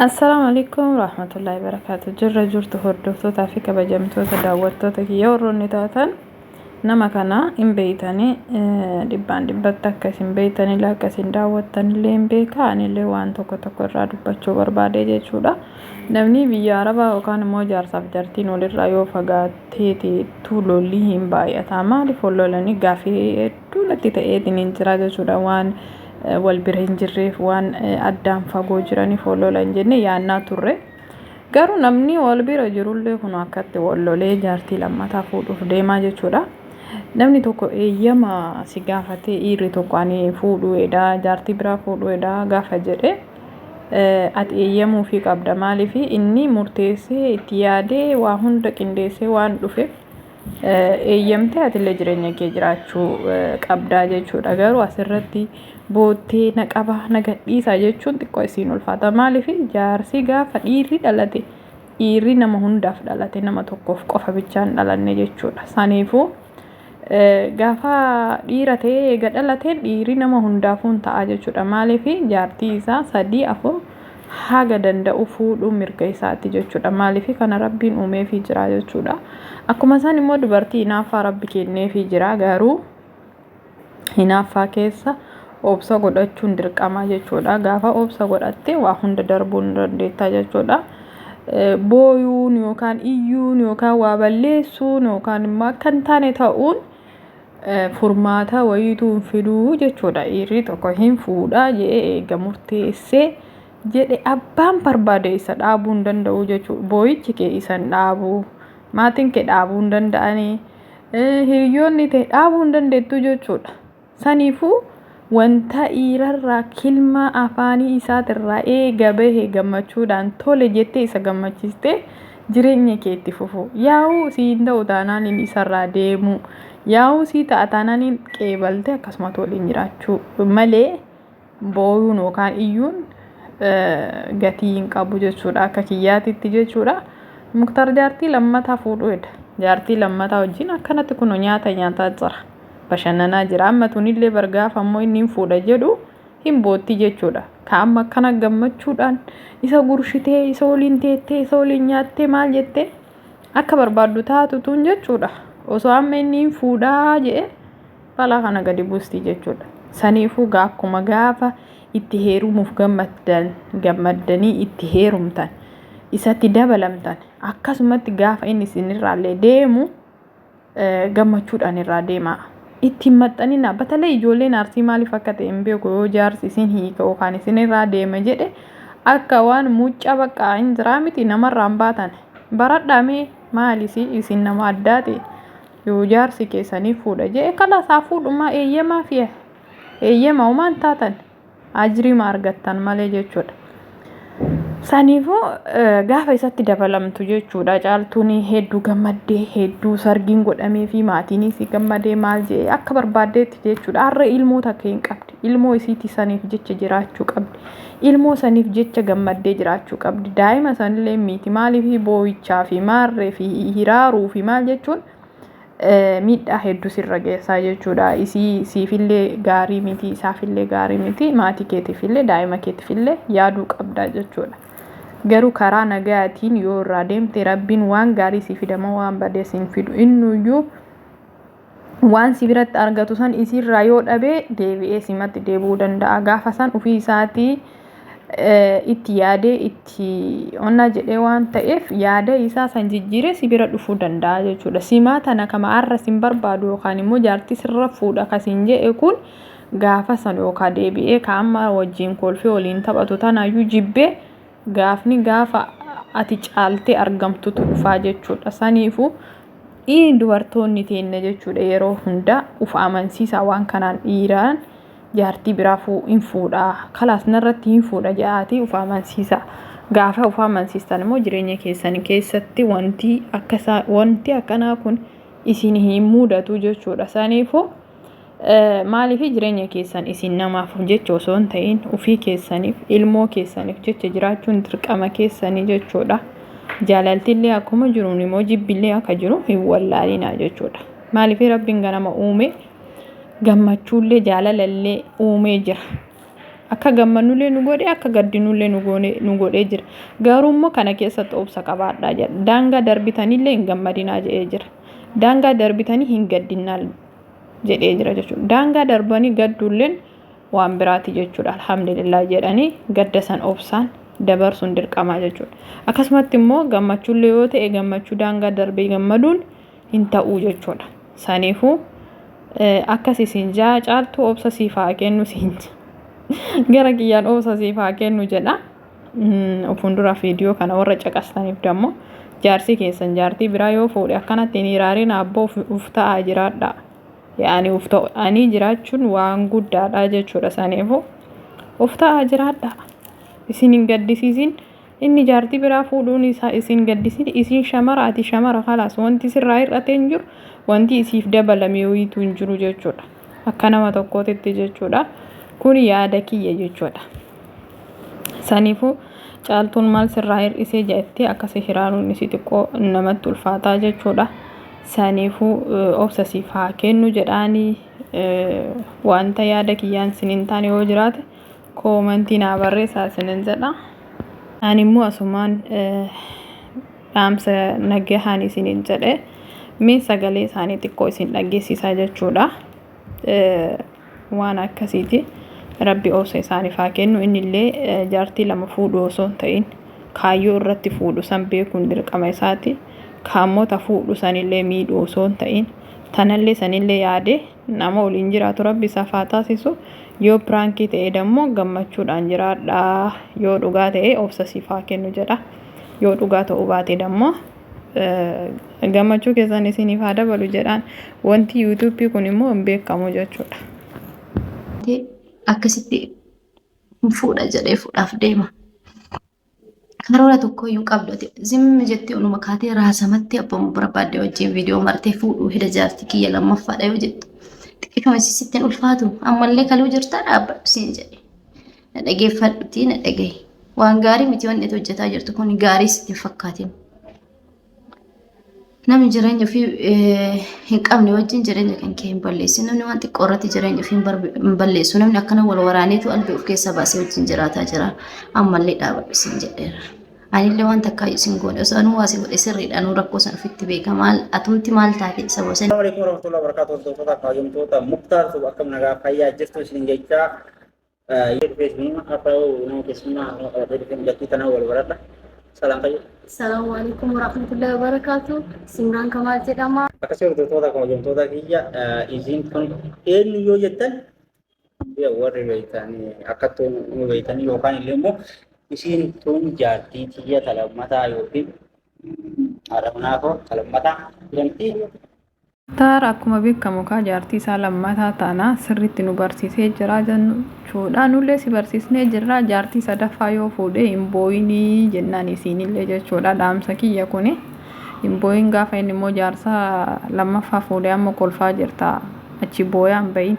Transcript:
Assalaamu alaikum warahmatullahi wabarakatuh. Jirra jirtu hordoftootaa fi kabajamtoota daawwattoota kiyya warroonni taatan nama kana hin beeytanii dhibbaan dhibbatti akka isin beeytanillee akka isin daawwattanillee hin beeka anillee waan tokko tokko irraa dubbachuu barbaade jechuudha. Namni biyya arabaa yookaan immoo jaarsaaf jaartiin walirraa yoo fagaatteeti lolli hin baay'ata. Maaliif wal lolanii gaafii hedduu natti ta'eetiin hin jira jechuudha waan wal bira hin jirreef waan addaan fagoo jiraniif wal lolan jennee yaannaa turre. Garuu namni wal bira jirullee kun akkatti wal lolee jaartii lammataa fuudhuuf deemaa jechuudha. Namni tokko eeyyama si gaafatee dhiirri tokko ani fuudhuu edaa jaartii biraa fuudhuu edaa gaafa jedhe ati eeyyamuufii qabda. Maaliif inni murteessee itti yaadee waa hunda qindeessee waan dhufeef eeyyamtee atillee jireenya kee jiraachuu qabdaa jechuudha. Garuu asirratti boottee na qaba na gadhiisa jechuun xiqqoo isiin ulfaata. Maaliif jaarsi gaafa dhiirri dhalate dhiirri nama hundaaf dhalate nama tokkoof qofa bichaan dhalanne jechuudha. Saniifuu gaafa dhiira ta'ee eega dhalateen dhiirri nama hundaafuu hin ta'a jechuudha. Maaliif jaartii isaa sadii afur haga danda'u fuudhuu mirga isaati jechuudha. Maaliif kana rabbiin uumeefii jira jechuudha. Akkuma isaan immoo dubartii hinaaffaa rabbi kenneefii jira garuu hinaaffaa keessa obsa godhachuun dirqama jechuudha. Gaafa obsa godhatte waa hunda darbuu ni dandeetta jechuudha. Booyuun yookaan iyyuun yookaan waa balleessuun yookaan immoo akka hin taane ta'uun furmaata wayiituu hin fiduu jechuudha. Dhiirri tokko hin fuudha jedhee eega murteessee jedhe abbaan barbaade isa dhaabuu hin danda'u jechuudha. Booyichi kee isa hin dhaabu. Maatiin kee dhaabuu hin danda'anii. Hiriyoonni tee dhaabuu hin dandeettu jechuudha. Saniifuu wanta dhiirarraa kilmaa afaanii isaatirraa eega bahe gammachuudhaan tole jettee isa gammachiistee jireenya kee itti fufu. Yaa'uu sii hin ta'u taanaan inni isarraa deemuu. Yaa'uu sii ta'a taanaan inni qeebaltee akkasumatti waliin jiraachuu malee booyuun yookaan iyyuun gatii hin qabu jechuudha akka kiyyaatitti jechuudha. Muktar jaartii lammataa fuudhuu heda. Jaartii lammataa wajjin akkanatti kunoo nyaata nyaataa jira. Bashannanaa jira. Amma tunillee bar gaafa ammoo inni hin fuudha jedhu hin bootti jechuudha. Ka amma akkana gammachuudhaan isa gurshitee isa waliin teettee isa waliin nyaattee maal jettee akka barbaaddu taatu tun jechuudha. Osoo amma inni hin fuudhaa jedhe balaa kana gadi buusti jechuudha. Saniifuu gaa akkuma gaafa itti heerumuuf gammaddan gammaddanii itti heerumtan isatti dabalamtan akkasumatti gaafa inni isinirraallee deemu gammachuudhaan irraa deemaa. Itti hin maxxaninaa. Batalee ijoolleen arsii maaliif akka ta'e hin beeku yoo jaarsi isin hiika yookaan isinirraa deema jedhe akka waan mucca bakka hin jiraa miti namarraa hin baatan. Baradhaa mee maalisi isin nama addaati. Yoo jaarsi keessanii fuudha jedhe kalaas haa fuudhumaa eeyyamaa fi eeyyama homaan taatan ajriima argattan malee jechuudha. Saniifuu gaafa isatti dabalamtu jechuudha caaltuun hedduu gammaddee hedduu sargiin godhamee fi maatiinis gammadee maal jedhee akka barbaaddeetti jechuudha. Har'a ilmoo takka hin qabdi. Ilmoo isiitii saniif jecha jiraachuu qabdi. Ilmoo saniif jecha gammaddee jiraachuu qabdi. Daa'ima sanillee miti maaliif boo'ichaa fi maarree fi hiraaruu fi maal jechuun miidhaa hedduu sirra geessaa jechuudha. Isii siifillee gaarii miti, isaafillee gaarii miti, maatii keetiifillee daa'ima keetiifillee yaaduu qabda jechuudha. Garuu karaa nagayaatiin yoo irraa deemte rabbiin waan gaarii sii fida moo waan badee siin fidu. Innuyyuu waan si biratti argatu san isiirraa yoo dhabe deebi'ee simatti deebi'uu danda'a. Gaafa san ofii isaatii itti yaadee itti onnaa jedhee waan ta'eef yaada isaa san jijjiiree si bira dhufuu danda'a jechuudha. Simaa tana kama har'a sin barbaadu yookaan immoo jaartii sirra fuudha kasiin jedhe kun gaafa san yookaan deebi'ee ka amma wajjin kolfee waliin taphatu tanaayyuu jibbee gaafni gaafa ati caaltee argamtutu dhufaa jechuudha. Saniifuu dhiin dubartoonni teenna jechuudha yeroo hundaa uf amansiisaa waan kanaan dhiiraan jaartii biraa hin fuudha kalaas narratti hin fuudha jedhaatii uf amansiisaa. Gaafa uf amansiistan immoo jireenya keessan keessatti wanti akkasaa wanti akkanaa kun isin hin mudatu jechuudha. Saniifuu maaliif jireenya keessan isin namaaf jecha osoo hin ta'in ofii keessaniif ilmoo keessaniif jecha jiraachuun dirqama keessanii jechuudha. Jaalaltillee akkuma jiruun immoo jibbillee akka jiru hin wallaalinaa jechuudha. Maaliif rabbiin ganama uume gammachuullee jaalalallee uumee jira. Akka gammannullee nu godhe, akka gaddinullee nu godhee jira. Garuu immoo kana keessatti obsa qabaadhaa jedha. Daangaa darbitanillee hin gammadinaa jedhee jira. Daangaa darbitanii hin gaddinaa jedhee jira jechuudha. Daangaa darbanii gadduulleen waan biraati jechuudha. Alhamdulillah jedhanii gadda san obsaan dabarsuun dirqamaa jechuudha. Akkasumatti immoo gammachuullee yoo ta'e, gammachuu daangaa darbee gammaduun hin ta'uu jechuudha. Saniifuu akkas isin jaa. Caaltuu, obsa siif haa kennu siin, gara kiyyaan obsa siif haa kennu jedha. Fuuldura viidiyoo kana warra caqastaniif dammoo, jaarsi keessan jaartii biraa yoo fuudhe akkanatti hin hiraarin abboo, uf ta'aa jiraadha. Yaani uf ta'anii jiraachuun waan guddaadha jechuudha. Saniifuu uf ta'aa jiraadha. Isin hin gaddisiisin. Inni jaartii biraa fuudhuun isaa isin gaddisiin. Isin shamara, ati shamara, kalaas wanti sirraa hir'atee hin jiru, wanti isiif dabalame wayiitu hin jiru jechuudha. Akka nama tokkootitti jechuudha. Kun yaada kiyya jechuudha. Saniifuu Caaltuun maal sirraa hir'isee jettee akkasi hiraaruun isii xiqqoo namatti ulfaataa jechuudha. Saniifuu obsa siif haa kennu jedhaanii. Wanta yaada kiyyaan isin hin taane yoo jiraate koomantii naa barreessaa isinin jedha. Ani immoo asumaan dhaamsa nagahaan isinin jedhe. Mee sagalee isaanii xiqqoo isin dhageessisaa jechuudha. Waan akkasiiti. Rabbi obsa isaaniif haa kennu. Innillee jaartii lama fuudhu osoo hin ta'in, kaayyoo irratti fuudhu san beekuun dirqama isaati. Kaammoota fuudhu sanillee miidhuu osoo hin ta'in, tanallee sanillee yaade nama waliin jiraatu Rabbi isaaf haa taasisu. Yoo piraankii ta'e dammoo gammachuudhaan jiraadhaa. Yoo dhugaa ta'e obsa siif haa kennu jedha. Yoo dhugaa ta'uu baate dammoo gammachuu keessan isiniif haa dabalu jedhaan. Wanti yuutuubii kun immoo hin beekamu jechuudha. Akkasitti fuudha jedhee fuudhaaf deema. Karoora tokkoyyuu qabdu ati, zimmi jettee onuma kaatee raasamatti abbaan barbaadde wajjin viidiyoo martee fuudhuu hida, jaartii kiyya lammaffaadha yoo jettu xiqqishuma sitti hin ulfaatu? Ammallee kaluu jirtaa, dhaabbadhu siin jedhe. Na dhageeffadhutii, na dhagahi. Waan gaarii miti wanni ati hojjetaa jirtu kun, gaarii sitti hin fakkaatin. Namni jireenya ofii hin qabne wajjin jireenya kan kee hin balleessin. Namni waan xiqqoo irratti jireenya ofii hin balleessu. Namni akkana wal waraaneetu albee of keessaa baasee wajjin jiraataa jira. Ammallee dhaabadhu siin jedheera. Anillee waan takkaa isin goone, osoo anuu waa si godhe sirriidha. Anuu rakkoo san ofitti beeka. Maal atumti maal taate isa bosan. Assalamu alaikum warahmatullahi wabarakatuh. Hordoftoota, kabajamtoota Muktaar Tube, akkam nagaa fayyaa jirtu isin jecha yoo dhufee isin akka nama keessummaa qabatee dhufee mucattii tana wal baradha. Salaam, fayyaa. Assalamu alaikum warahmatullahi wabarakatuh. Simraan Kamaal jedhama. Akkasii hordoftoota, kabajamtoota kiyya, isiin kun eenyu yoo jettan, warri beeytanii akkattuu nu beeytanii, yookaan illee immoo isiin tun jaartii tiyya talammataa yookiin haadha manaa koo talammataa jedhamti. Muktaar akkuma beekamu kaa jaartii isaa lammataa tana sirriitti nu barsiisee jira jechuudha. Nullee si barsiisnee jirra. Jaartii sadaffaa yoo fuudhe hin boo'inii jennaan isiinillee jechuudha. Dhaamsa kiyya kuni. Hin boo'in gaafa inni immoo jaarsa lammaffaa fuudhe. Amma kolfaa jirta, achi booyaa hin bahin.